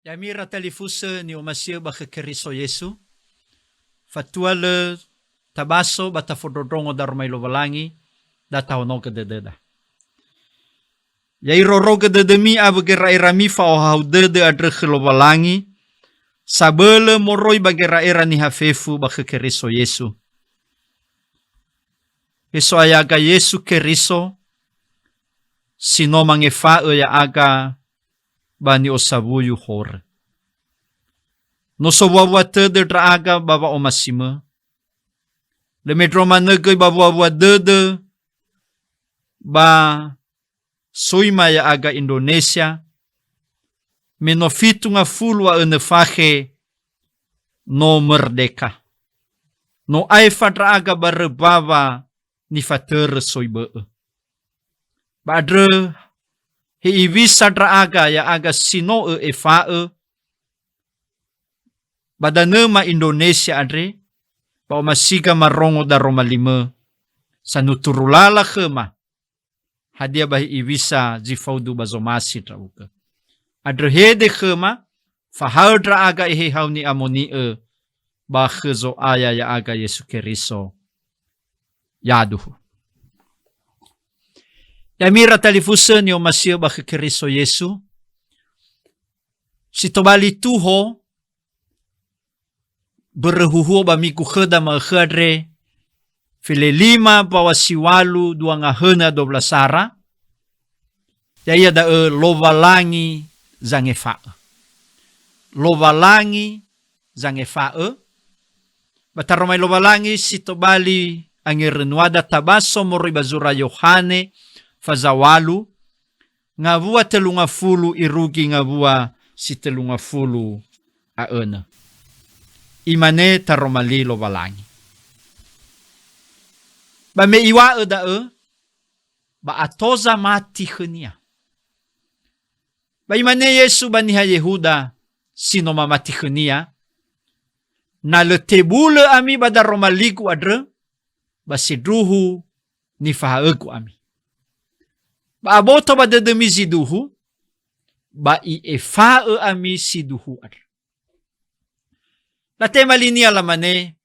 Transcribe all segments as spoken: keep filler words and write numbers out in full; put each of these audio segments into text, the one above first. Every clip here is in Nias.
Ya'ami ira talifusö ni'omasi'ö ba khö Keriso Yesu, fatua lö tabaso ba tafondrondrongo daroma li Lowalangi, da tahonogö dödöda. Ya irorogö dödömi awö gera'erami fa'ohahau dödö andrö khö Lowalangi, sabölö moroi ba gera'era niha fefu ba khö Keriso Yesu. He So'aya aga Yesu Keriso, si no mangefa'ö ya'aga ba ni'osawuyu horö. No sowuawua tödö ndra'aga ba wa'omasimö. Lö mendrua manö göi ba wuawua dödö ba soima ya'aga Indonesia, me no fitu ngafulu a önö fakhe no merdeka. No aefa ndra'aga barö mbawa nifatörö soi bö'ö. Ba andrö, hewisa ndra'aga ya'aga si no ö'efa'ö ba danöma Indonesia andre, ba omasiga marongo daroma limö, sanuturu lala khöma, hadia ba hewisa zi faudu ba zomasi ndra'ugö. Andrö hede khöma, fahaö ndra'aga ehehau ni'amoni'ö ba khö Zo'aya ya'aga Yesu Keriso. Yaduhu. Ya'ami ira talifusö ni'omasi'ö ba khö Keriso Yesu, si tobali tuho, börö huhuo ba migu khöda ma'ökhö andre, Filelima mbaŵa siŵalu dua ngahönö a dua belasara, ya'ia da'ö Lowalangi zangefa'ö. Lowalangi zangefa'ö. Ba taroma li Lowalangi si tobali angerönuada tabaso moroi ba zura Yohane faza ŵalu, ngawua tölu ngafulu irugi ngawua si tölu ngafulu a önö. Imane taroma li Lowalangi. Ba me iŵa'ö da'ö, ba ato zamati khönia. Ba imane Yesu ba niha Yehuda si no mamati khönia, "Na lö tebulö ami ba daroma ligu andrö, ba sindruhu nifahaögu ami. Ba aboto ba dödömi zi duhu, ba i'efa'ö ami si duhu andrö." Latema linia lamane,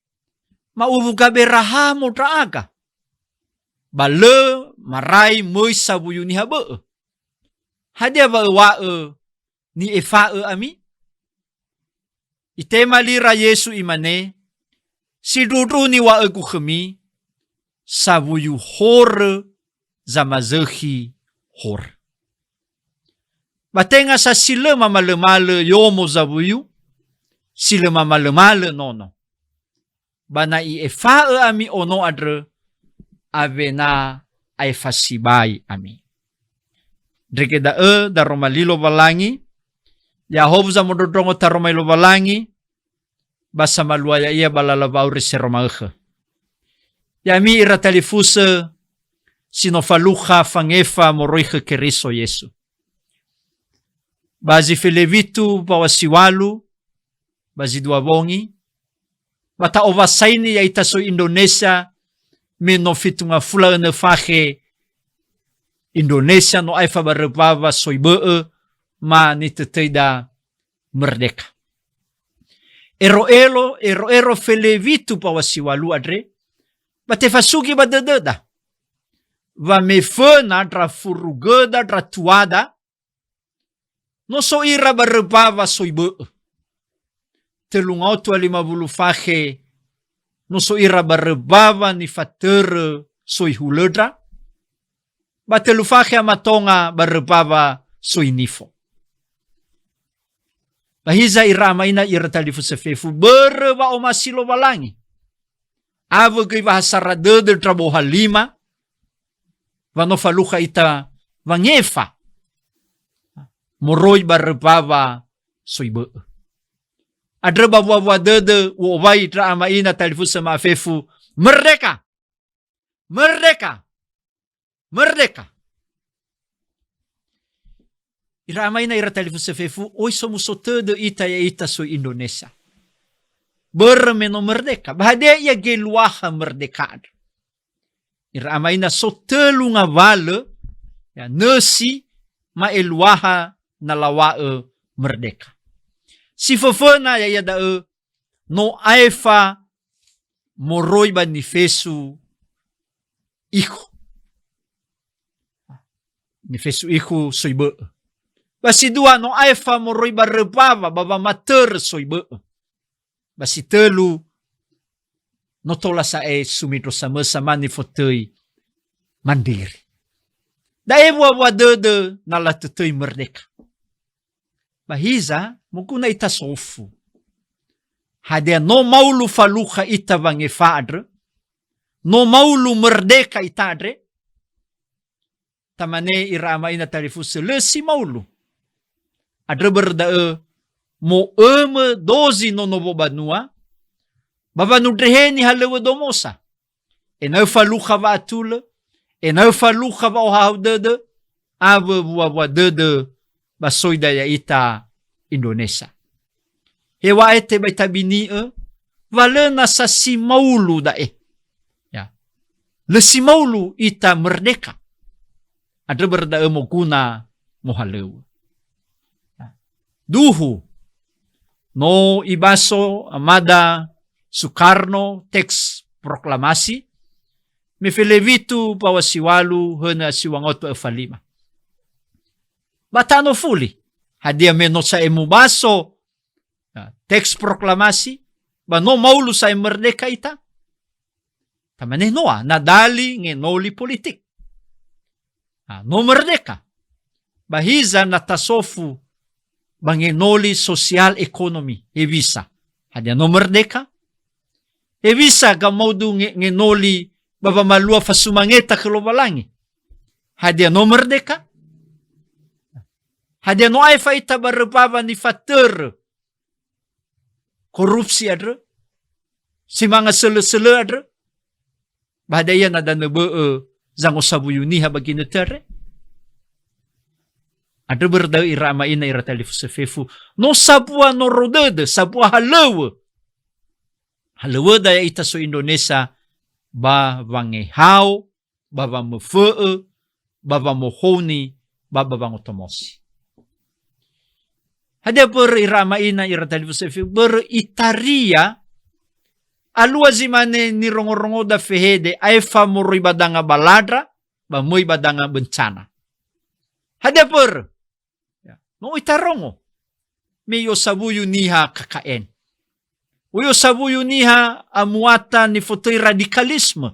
"Ma'uwu Gaberahamo ndra'aga, ba lö marai möi sawuyu niha bö'ö. Hadia wa öŵa'ö ni'efa'ö ami?" Itema lira Yesu imane, "Sindruhundruhu niŵa'ögu khömi, sawuyu horö zamazökhi horö. Ba tenga sa si lö mamalömalö yomo zawuyu, si lö mamalömalö nono. Ba na i'efa'ö ami ono andrö, awena aefa sibai ami." Ndrege da'ö daroma li Lowalangi, ya'ahowu zamondrondrongo taroma li Lowalangi, ba samalua ya'ia ba lala wa'auri sero ma'ökhö. Ya'ami ira talifusö si no falukha fangefa moroi khö Keriso Yesu. Ba zi felewitu mbaŵa siŵalu, ba zi dua wongi, ba ta'owasaini ya'ita soi Indonesia, me no fitu ngafulu a önö fakhe Indonesia no aefa barö mbawa soi bö'ö, ma nitötöida merdeka. Ero'ero, ero'ero felewitu mbaŵa siŵalu andre, ba tefasugi ba dödöda, wa me föna ndra furugöda, ndra tuada, no so ira barö mbawa soi bö'ö. Tölu ngaotu a lima wulu fakhe no so ira barö mbawa nifatörö soi hulö ndra, ba tölu fakhe amatonga barö mbawa soi nifo. Ba hiza ira ama ina ira talifusö fefu, börö wa'omasi Lowalangi. Awö göi wa ha sara dödö ndra bohalima, wa no falukha ita wangefa moroi barö mbawa soi bö'ö. Andrö ba wuawua dödö u'owai ndra ama ina talifusö ma'afefu, merdeka! Merdeka! Merdeka! Ira ama ina ira talifusö fefu, oi somuso tödö ita ya'ita soi Indonesia. Börö me no merdeka. Ba hadia ia geluaha merdeka andrö? Ira ama ina so tölu ngawalö, ya, nösi ma'eluaha na lawa'ö merdeka. Si föföna ya'ia da'ö, no aefa moroi ba nifesu ikhu. Nifesu ikhu soi bö'ö. Ba si dua no aefa moroi ba römbawa ba wamatörö soi bö'ö. Ba si tölu no tola sa'ae sumindro samösa ma nifotöi mandiri. Da'e wua-wua dödö na latötöi merdeka. Ba hiza, moguna ita sofu. Hadia no maulu falukha ita wangefa andrö? No maulu merdeka ita andre? Tamane ira ama ina talifusö, lö si maulu. Andrö börö da'ö, mo'ömö dozi nono wobanua, ba wanundreheni halöŵö domosa. Ena'ö falukha wa'atulö, ena'ö falukha wa'ohahau dödö, awö wua-wua dödö ba soi da ya'ita Indonesia. Heŵa'ae tebai tabini'ö, wa lö nasa si maulu da'e. Ya. Lö si maulu ita merdeka. Andrö börö da'ö moguna mohalöŵö. Ya. Duhu, no ibaso amada Sukarno teks proklamasi, me felewitu pawa siwalu höna siwangotu öfa lima. Ba tanö fuli, hadia me no sa'e mubaso, ya, teks proklamasi, ba no maulu sa'e merdeka ita? Tamane noa, na dali ngenoli politik. Ah, no merdeka. Ba hiza na tasofu ba ngenoli sosial ekonomi, hewisa. Hadia no merdeka? Hewisa gamaudu nge-, ngenoli ba wamalua fasumangeta khö Lowalangi? Hadia no merdeka? Hadia no aefa ita ba römbawa nifatörö korupsi andrö, si manga sölö-sölö andrö, ba hadia ia na danö bö'ö zangosawuyu niha ba ginötö andre? Andrö börö da'ö ira ama ina ira talifusö fefu, no sabua noro dödö, sabua halöŵö. Halöŵöda ya'ita so Indonesia ba wangehao, ba wamöfö'ö, ba wamohouni, ba, ba wangotomosi. Hadia börö ira ama ina ira talifusö fefu, börö itaria alua zi mane nirongorongoda fehede aefa moroi ba danga balandra, ba möi ba danga bencana. Hadia börö? Ya. No itarongo. Me i'osawuyu niha K K N. I'osawuyu niha amuata nifotöi radikalisme.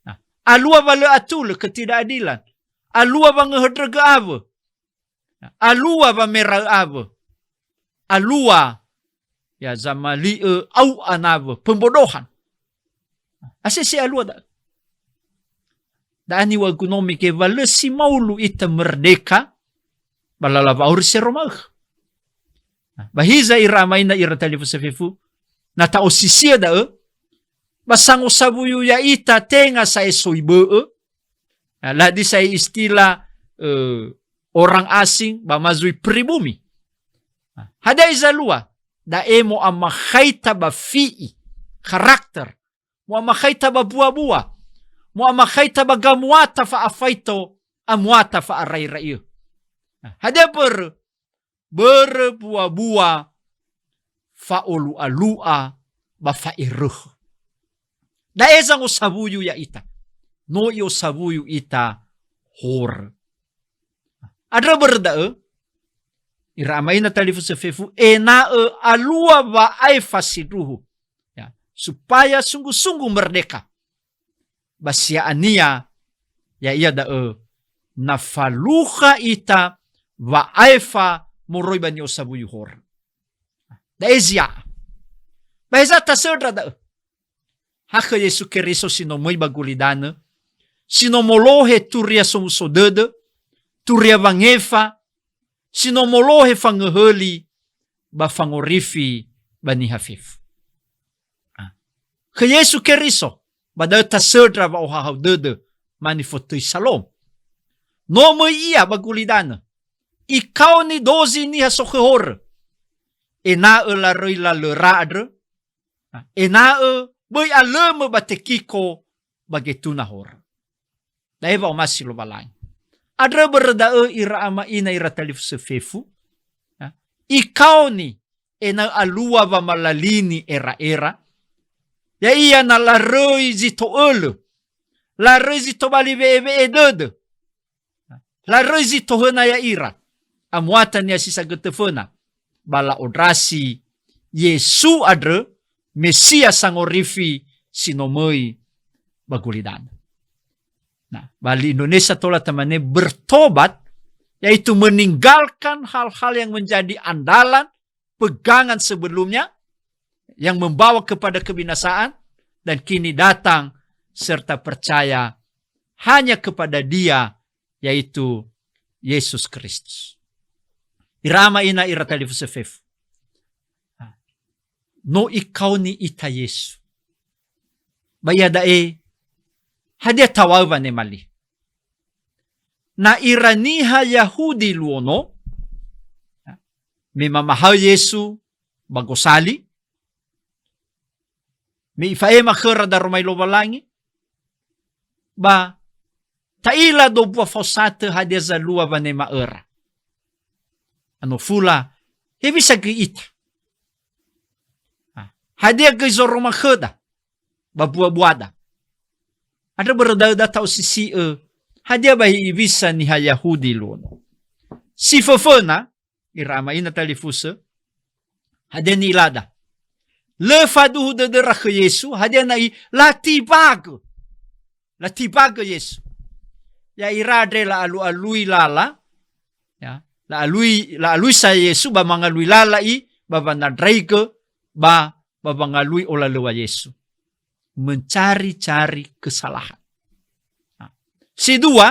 Nah, alua wa lö atulö ketidakadilan. Alua wangöhöndrögö awö. Nah, alua wameraö awö. Alua, ya, zamali'ö au'a nawö, pembodohan. Asese alua da'ö. Da'a niŵa'ögu no mege wa lö si maulu ita merdeka ba lala wa'auri seroma ökhö. Ba hiza ira ama ina ira talifusö fefu, na ta'osisia da'ö, ba sangosawuyu ya'ita tenga sa'ae soi bö'ö, na lö hadia sa'ae istilah, eh, orang asing ba ma zui pribumi. Nah, hadia zalua, da'e mo'amakhaita ba fi'i, karakter, mo'amakhaita ba buabua, mo'amakhaita ba gamuata fa'afaito amuata fa'araira'iö. Nah, hadia börö? Börö buabua fa'olu'alu'a ba fa'erökhö. Da'e zangosawuyu ya'ita. No i'osawuyu ita horö. Andrö börö da'ö, ira ama ina talifusö fefu, ena'ö alua wa'aefa sindruhu. Ya, supaya sungguh-sungguh merdeka. Ba si ya'ania, ya'ia da'ö, na falukha ita wa'aefa moroi ba ni'osawuyu horö. Da'e zia'a. Ba heza tasöndra da'ö? Ha khö Yesu Keriso si no möi ba gulidanö, si no molohe turia somuso dödö, turia wangefa, si no molohe fangöhöli ba fangorifi ba niha fefu. Ah. Khö Yesu Keriso, ba da'ö tasöndra wa'ohahau dödö ma nifotöi Salom. No möi Ia ba gulidanö. Ikaoni dozi niha sokhö horö. Ena'ö laröi lalöra andrö. Ah. Ena'ö böi alömö ba Tekiko ba getuna horö. Da'e wa'omasi Lowalangi. Andrö börö da'ö ira ama ina ira talifusö fefu, ya, ikaoni ena'ö alua wamalalini era'era, ya'ia na laröi zi to'ölö, laröi zi tobali we'ewe'e dödö, laröi zi tohöna ya'ira, amuata niha si sagötö föna, ba la'ondrasi Yesu andrö, Mesia Sangorifi si no möi ba gulidanö. Nah, ba li Indonesia tola tamane bertobat, yaitu meninggalkan hal-hal yang menjadi andalan, pegangan sebelumnya, yang membawa kepada kebinasaan, dan kini datang serta percaya hanya kepada Dia, yaitu Yesus Kristus. Ira ama ina ira talifusö fefu. No ikaoni ita Yesu. Ba iada'e, hadia tawau wanema li? Na ira niha Yahudi luo no, me mamahaö Yesu ba gosali, me ifa'ema khöra daroma i Lowalangi, ba ta'ila dobua faosatö hadia zalua wanema'öra. Ano fula, hewisa göi ita? Ha, hadia göi zoroma khöda ba buabuada? Andrö börö da'ö da ta'osisi'ö, hadia ba hi'ewisa niha Yahudi luo no. Si föföna, ira ama ina talifusö, hadia ni'ilada? Lö faduhu dödöra khö Yesu, hadia na'i? Latibagö. Latibagö Yesu. Ya'ira andre la'alualui lala, ya, la'alui, la'alui sa Yesu ba mangalui lala i, ba wanandraigö, ba, ba wangalui olalöŵa Yesu. Mencari-cari kesalahan. Nah. Si dua,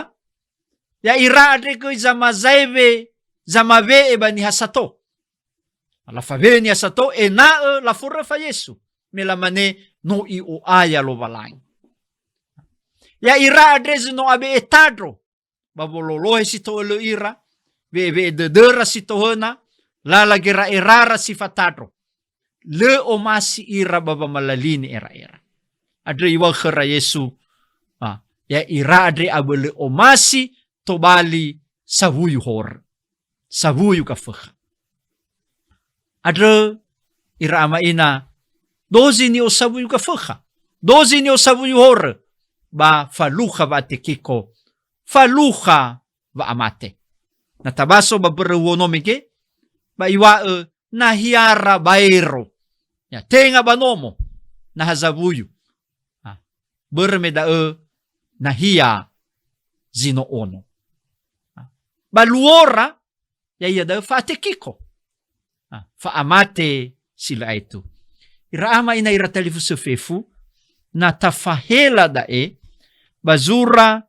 ya'ira andre göi zamazaewe, zamawe'e ba niha sato. Lafawe'e niha sato ena'ö laforöfa Yesu, me lamane, "No i'o'aya Lowalangi." Ya'ira andre zi no abe'e tandro, ba wololohe si to'ölö ira, we'ewe'e dödöra si tohöna, lala gera'erara si fatandro. Lö omasi ira ba wamalalini era'era. Andrö iŵa'ö khöra Yesu, ah, ya'ira andre abölö omasi tobali sawuyu horö. Sawuyu gafökha. Andrö ira ama ina, dozi ni'osawuyu gafökha. Dozi ni'osawuyu horö. Ba falukha wa'atekiko. Falukha wa'amate. Na tabaso ba mbörö uono mege, ba iŵa'ö nahiara baero. Ya, tenga ba nomo, na ha zawuyu. Ah, börö me da'ö nahia zi no ono. Ah, ba luora, ya'ia da'ö fa'atekiko. Ah, fa'amate si lö aetu. Ira ama ina ira talifusö fefu, na tafahela da'e, ba zura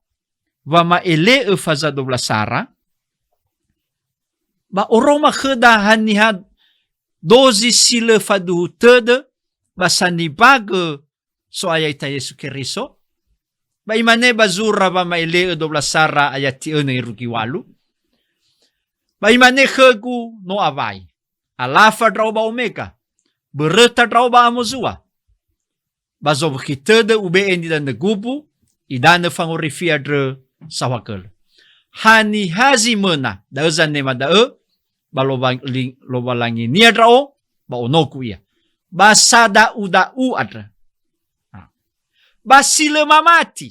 wama'ele'ö faza dua belas sara, ba oroma khöda haniha dozi si lö faduhu tödö ba sanibagö So'aya ita Yesu Keriso. Ba imane ba zura wama'ele'ö dua belas sara ayati önö irugi walu. Ba imane khögu, "No awai. Alafa ndra'o ba Omega. Böröta ndra'o ba amozua. Ba zowökhi tödö ube'e nidanö gubu, idanö fangorifi andrö saohagölö. Haniha zi möna, da'ö zanema da'ö, ba Lowaling-, Lowalanginia ndra'o, ba onogu ia. Ba sada'uda'u andrö. Ah. Ba si lö mamati."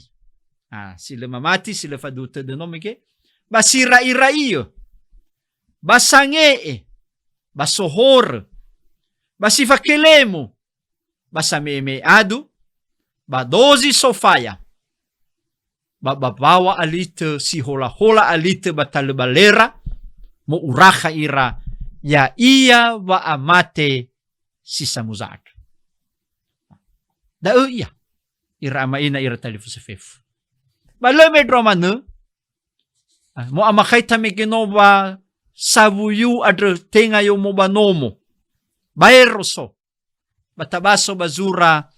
Ah, si lö mamati, si lö faduhu tödö no mege. "Ba si ra'ira'iö. Ba sange'e. Ba sohorö. Ba si fakelemu. Ba same'eme'e adu, ba dozi sofaya, ba, ba mbaŵa alitö, si holahola alitö ba talö balera, mo'urakha ira, ya'ia wa'amate si samuza andrö." Da'ö ia, ira ama ina ira talifusö fefu. Ba lö mendrua manö, ah, mo'amakhaita mege no wa sawuyu andrö tenga yomo ba nomo. Baero so. Ba tabaso ba zura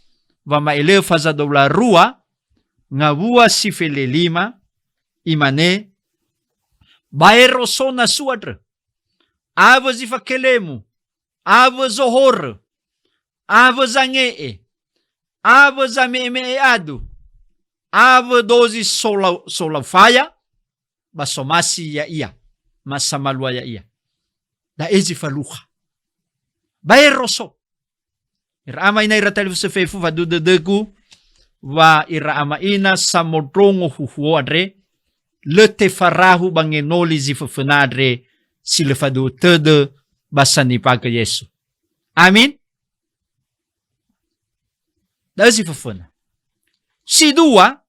wama'ele'ö faza dua belas rua, ngawua si felelima, imane, "Baero so nasu andrö, awö zi fakelemu, awö zohorö, awö zange'e, awö zame'eme'e adu, awö dozi solau-, solaufaya, ba somasi ya'ia, ma samalua ya'ia." Da'e zi falukha. Baero so. Ira ama ina ira talifusö fefu, faduhu dödögu wa ira ama ina samondrongo huhuo andre, lö tefarahu ba ngenoli zi föföna andre si lö faduhu tödö ba sanimbagö Yesu. Amin. Da'ö zi föföna. Si dua,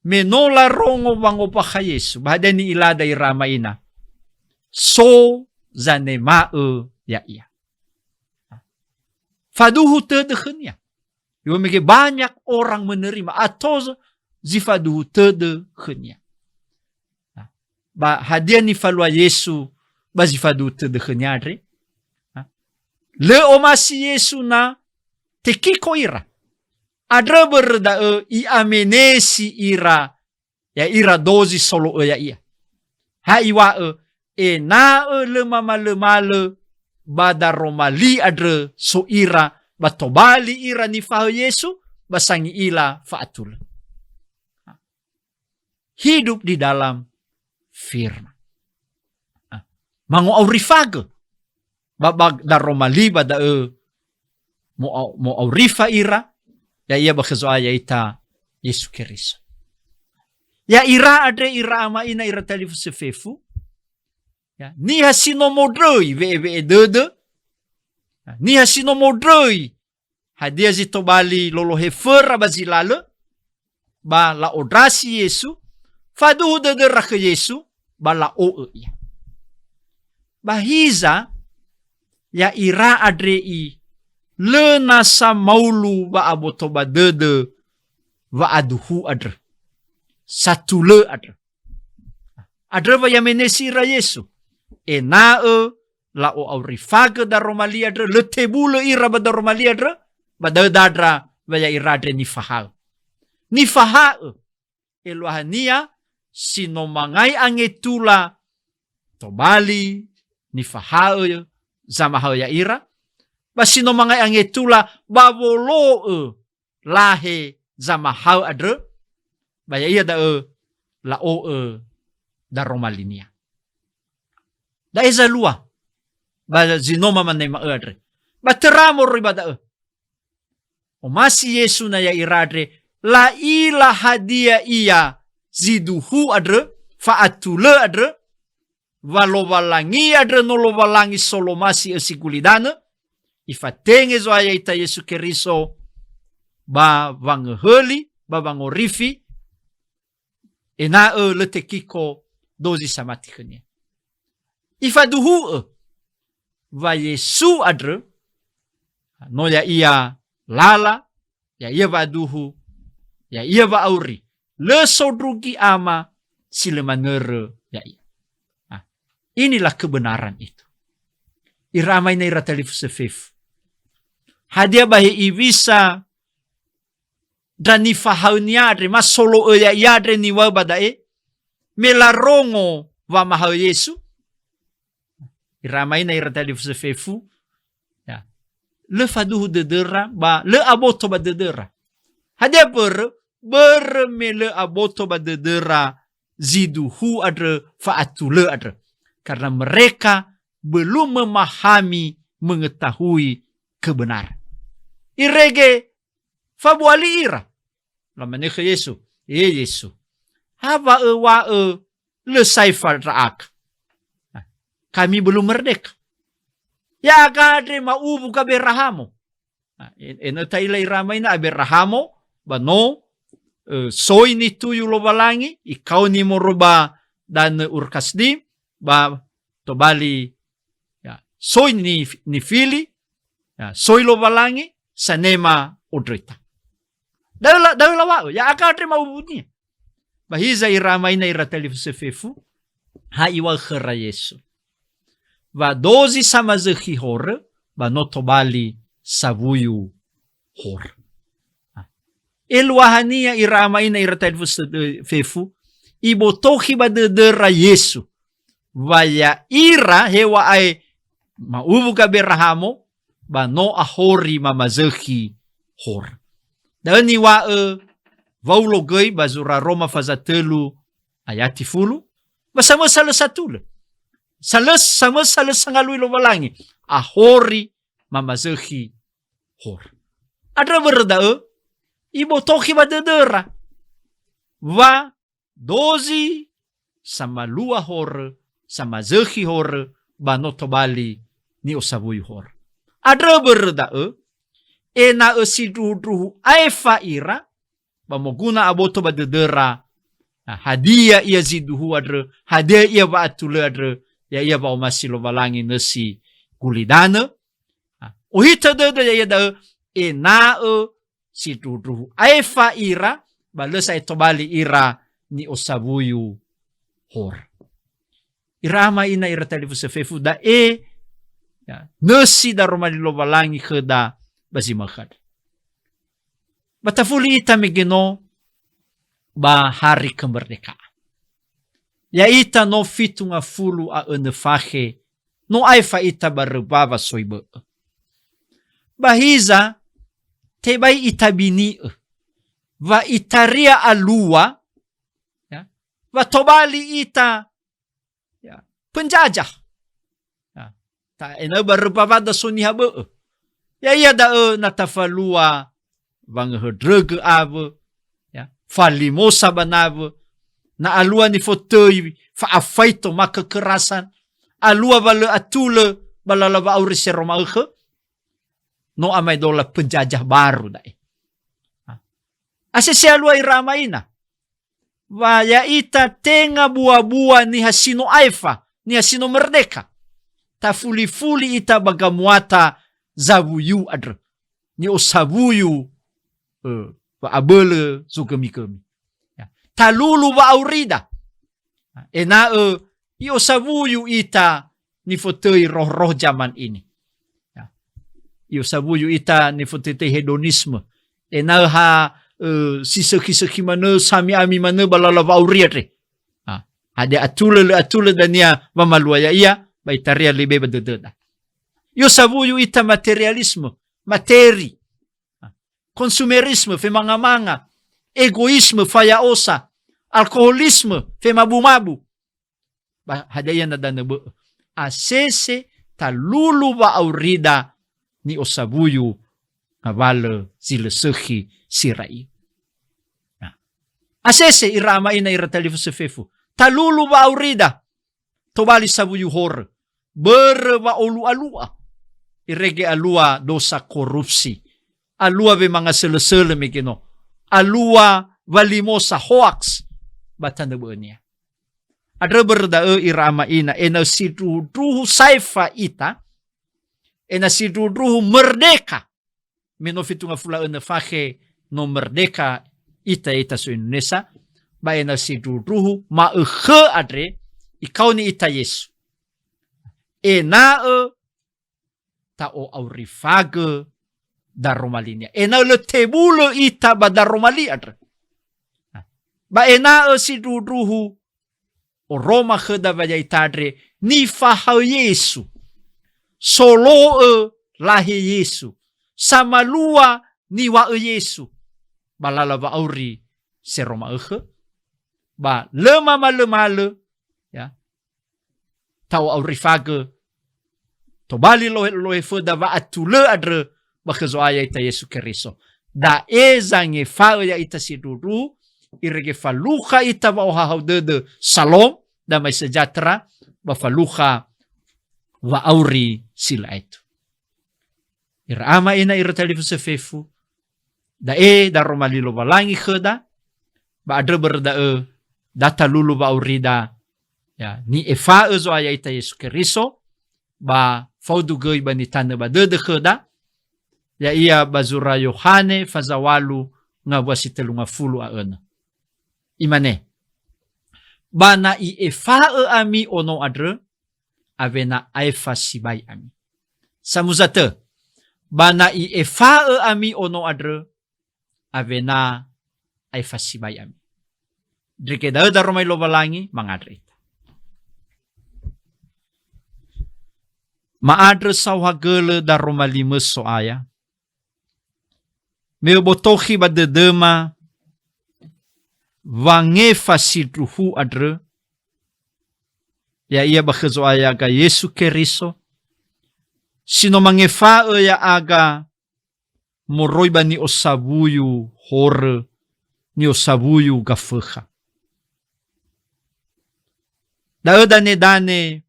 me no larongo wangombakha Yesu, ba hadia ni'ilada ira ama ina? So zanema'ö ya'ia. Faduhu tödö khönia. Iwa mege banyak orang menerima, ato zi faduhu tödö khönia. Ba hadia nifalua Yesu ba zi faduhu tödö khönia andre? Lö omasi Yesu na tekiko ira. Andrö börö da'ö i'amenesi ira, ya'ira dozi solo'ö ya'ia. Ha iŵa'ö, ena'ö lö mamalömalö ba daroma li andrö so ira, ba tobali ira nifahaö Yesu, ba sangi'ila fa'atulö. Hidup di dalam firman. Ah, mango'aurifagö. Ba, ba daroma li ba da'ö mo'a-, mo'aurifa ira, ya'ia ba khö Zo'aya ya'ita Yesu Keriso. Ya'ira andre ira ama ina ira talifusö fefu, ya, niha si no mondröi we'ewe'e dödö, ya, niha si no mondröi hadia zi tobali lolohe föra ba zi lalö, ba la'ondrasi Yesu, faduhu dödöra khö Yesu, ba la'o'ö Ia. Ba hiza, ya'ira andre i, lö nasa maulu wa'aboto ba dödö wa'aduhu andrö, satulö andrö. Andrö wa i'amenesi ira Yesu, ena'ö la'o'aurifagö daroma li andrö, lö tebulö ira ba daroma li andrö, ba da'ö dandra wa ya'ira andre nifahaö. Nifahaö, eluahania si no mangai angetula tobali nifahaö zamahaö ya'ira, ba si no mangai angetula ba wolo'ö lahe zamahaö andrö, ba ya'ia da'ö la'o'ö daroma linia. Da'e zalua, ba zi no mamanema'ö andre. Ba töra moroi ba da'ö. Omasi Yesu na ya'ira andre, la'ila hadia ia zi duhu andrö, fa'atulö andrö, wa Lowalangi andrö no Lowalangi solomasi ösi gulidanö, ifatenge Zo'aya ita Yesu Keriso ba wangöhöli, ba wangorifi, ena'ö lö tekiko dozi samati khönia. Ifaduhu'ö wa Yesu andrö, no ya'ia lala, ya'ia wa'aduhu, ya'ia wa'auri, lö sondrugi ama si lö manörö ya'ia. Nah, inilah kebenaran itu. Ira ama ina ira talifusö fefu. Hadia ba hewisa ndra nifahaönia andre, ma solo'ö ya'ia andre niŵa'ö ba da'e, me larongo wamahaö Yesu? Ira ama ina ira talifusö fefu, ya, lö faduhu dödöra, ba lö aboto ba dödöra. Hadia börö? Börö me lö aboto ba dödöra zi duhu andrö, fa'atulö andrö. Karena mereka belum memahami, mengetahui kebenaran. Irege fabuali ira. Lamane khö Yesu, "E Yesu, ha wa öŵa'ö lö saefa ndra'aga? Kami belum merdeka. Ya'aga andre ma'uwu Gaberahamo." Nah, en-, ena'ö ta'ila ira ama ina Aberahamo, ba no, eh, soi nituyu Lowalangi, ikaoni moroi ba danö Ur Kasdim, ba tobali, ya, soi nif-, nifili, ya, soi Lowalangi, sanema ondröita. Da'ö la-, da'ö laŵa'ö, ya'aga andre ma'uwunia. Ba hiza ira ama ina ira talifusö fefu, ha iŵa'ö khöra Yesu, wa dozi samazökhi horö, ba no tobali sawuyu horö. Eluahania ira ama ina ira talifusö fefu, ibotokhi ba dödöra Yesu, wa ya'ira heŵa'ae ma'uwu Gaberahamo, ba no ahori mamazökhi horö. Da'ö niŵa'ö Waulo göi ba zura Roma faza tölu ayati fulu, ba samösa lö satulö. Sa lö, samösa lö sangalui Lowalangi, ahori mamazökhi horö. Andrö börö da'ö, ibotokhi ba dödöra wa dozi samalua horö, samazökhi horö, ba no tobali ni'osawuyu horö. Andrö börö da'ö, ena'ö sindruhundruhu aefa ira, ba moguna aboto ba dödöra, na hadia ia zinduhu andrö, hadia ia wa'atulö andrö, ya'ia wa'omasi Lowalangi nösi gulidanö. Na ohitö dödö ya'ia da'ö, ena'ö sindruhundruhu aefa ira, ba lö sa'ae tobali ira ni'osawuyu horö. Ira ama ina ira talifusö fefu, da'e, ya, nösi daroma li Lowalangi khöda ba zi ma'ökhö andrö. Ba tafuli ita mege no ba hari kemerdekaan. Ya'ita no fitu ngafulu a önö fakhe, no aefa ita ba römbawa soi bö'ö. Ba hiza, tebai itabini'ö, wa itaria alua, ya, wa tobali ita, ya, penjajah. Ya, ta-, ena'ö ba römbawada so niha bö'ö. Ya'ia da'ö na tafalua wangöhöndrögö awö, ya, falimosa ba nawö, na alua nifotöi fa'afaito ma kekerasan, alua wa lö atulö ba lala wa'auri seroma ökhö, no amaedola penjajah baru da'e. Ha. Asese alua ira ama ina. Wa ya'ita tenga bua-bua niha si no aefa, niha si no merdeka. Tafuli-fuli ita ba gamuata zawuyu andrö. Ni'osawuyu, ö, wa'abölö zogömi-gömi. Ya. Talulu wa'aurida. Ena'ö i'osawuyu ita nifotöi roh-roh zaman ini. Ya. I'osawuyu ita nifotöi-töi hedonisme. Ena'ö ha, ö, si sökhi-sökhi manö, samiami manö ba lala wa'auri andre. Ha. Hadia atulö, lö atulö dania wamalua ya'ia, ba itaria lebe ba dödöda. I'osawuyu ita materialisme, materi. Konsumerisme, femanga-manga, egoisme, faya'osa, alkoholisme, femabu-mabu. Ba hadia ia na danö bö'ö. Asese talulu wa'aurida ni'osawuyu ngawalö zi lö sökhi si ra'i. Nah. Asese ira ama ina ira talifusö fefu. Talulu wa'aurida tobali sawuyu horö, börö wa'olu'a-lu'a. Irege alua dosa korupsi, alua wemanga sölö-sölö mege no, alua walimosa, hoax, ba tanö bö'önia. Andrö börö da'ö ira ama ina, ena'ö sindruhundruhu saefa ita, ena'ö sindruhundruhu merdeka. Me no fitu ngafulu a önö fakhe no merdeka ita, ita so Indonesia, ba ena'ö sindruhundruhu ma'ökhö andre ikaoni ita Yesu. Ena'ö ta'o'aurifagö daroma linia. Ena'ö lö tebulö ita ba daroma li andrö. Ba ena'ö sindruhundruhu oroma khöda wa ya'ita andre nifahaö Yesu, solo'ö lahe Yesu, samalua niŵa'ö Yesu, ba lala wa'auri seroma ökhö, ba lö mamalömalö, ya, ta'o'aurifagö, tobali lohe-, lohe föda wa'atulö andrö ba khö Zo'aya ita Yesu Keriso. Da'e zangefa'ö ya'ita sindruhundruhu, irege falukha ita wa'ohahau dödö, Salom, Damai Sejahtera, ba falukha wa'auri si lö aetu. Ira ama ina ira talifusö fefu, da'e daroma li Lowalangi khöda, ba andrö börö da'ö da talulu wa'aurida, ya, ni'efa'ö Zo'aya ita Yesu Keriso, ba faudu göi ba nitanö ba dödö khöda, ya'ia ba zura Yohane faza ŵalu ngawua si tölu ngafulu a önö. Imane, "Ba na i'efa'ö ami Ono andrö, awena aefa sibai ami." Samuza tö, "Ba na i'efa'ö ami Ono andrö, awena aefa sibai ami." Ndrege da'ö daroma li Lowalangi, mangandrö ita. Ma'andrö saohagölö daroma limö So'aya, me öbotokhi ba dödöma wangefa sindruhu andrö, ya'ia ba khö Zo'aya ya'aga Yesu Keriso, si no mangefa'ö ya'aga moroi ba ni'osawuyu horö, ni'osawuyu Gafökha. Da'ö danedane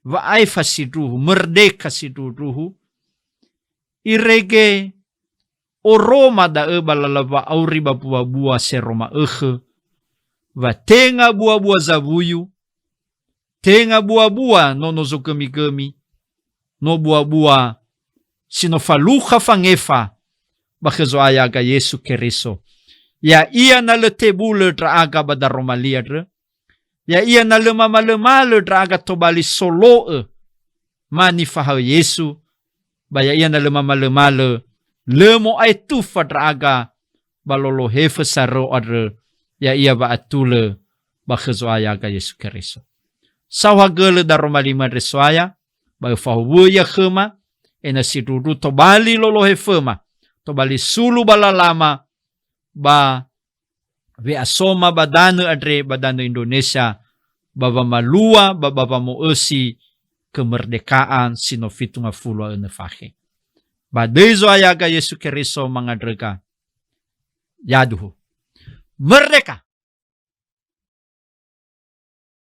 wa'aefa sindruhu, merdeka sindruhu, irege oroma da'ö ba lala wa'auri ba buabua seroma ökhö, wa tenga buabua zawuyu, tenga buabua nono zogömigömi, no buabua si no falukha fangefa ba khö Zo'aya ya'aga Yesu Keriso. Ya'ia na lö tebulö ndra'aga ba daroma li andrö, ya'ia na lö mamalömalö ndra'aga tobali solo'ö ma nifahaö Yesu, ba ya'ia na lö mamalömalö, lö mo'aetufa ndra'aga ba lolohe fösarö andrö, ya'ia wa'atulö ba khö Zo'aya ya'aga Yesu Keriso. Saohagölö daroma li mö andre So'aya, ba öfahowu'ö ia khöma, ena'ö sindruhu tobali lolohe föma, tobali sulu ba lalama, ba we'asoma ba danö andre, ba danö Indonesia, ba wamalua, ba, ba wamo'ösi kemerdekaan si no fitu ngafulu a önö fakhe. Ba döi Zo'aya ya'aga Yesu Keriso mangandröga. Yaduhu. Merdeka!